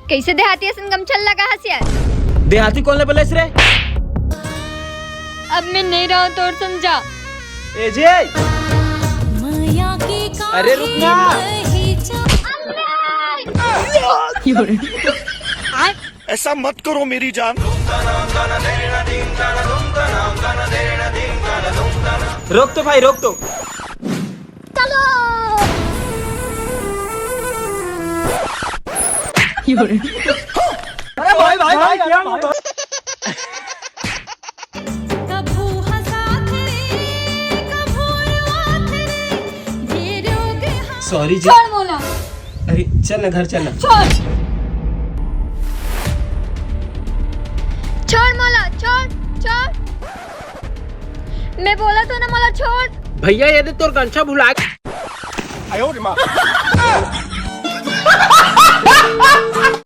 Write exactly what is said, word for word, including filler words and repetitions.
कइसे देहाती असन गमछा लगा हस यार? देहाती कोन ल बोलेस रे? अब मैं नहीं रहा तोर संग। ए जे, अरे रुक ना। ऐसा मत करो मेरी जान। रोक तो भाई, रोक तो। अरे भाई, भाई, भाई, क्या? सॉरी जी। छोड़ मोला। अरे चल ना, घर चल ना। छोड़। छोड़ मोला, छोड़, छोड़। मैं बोला तो ना मोला छोड़। भैया, ये दे तोर गमछा भुला।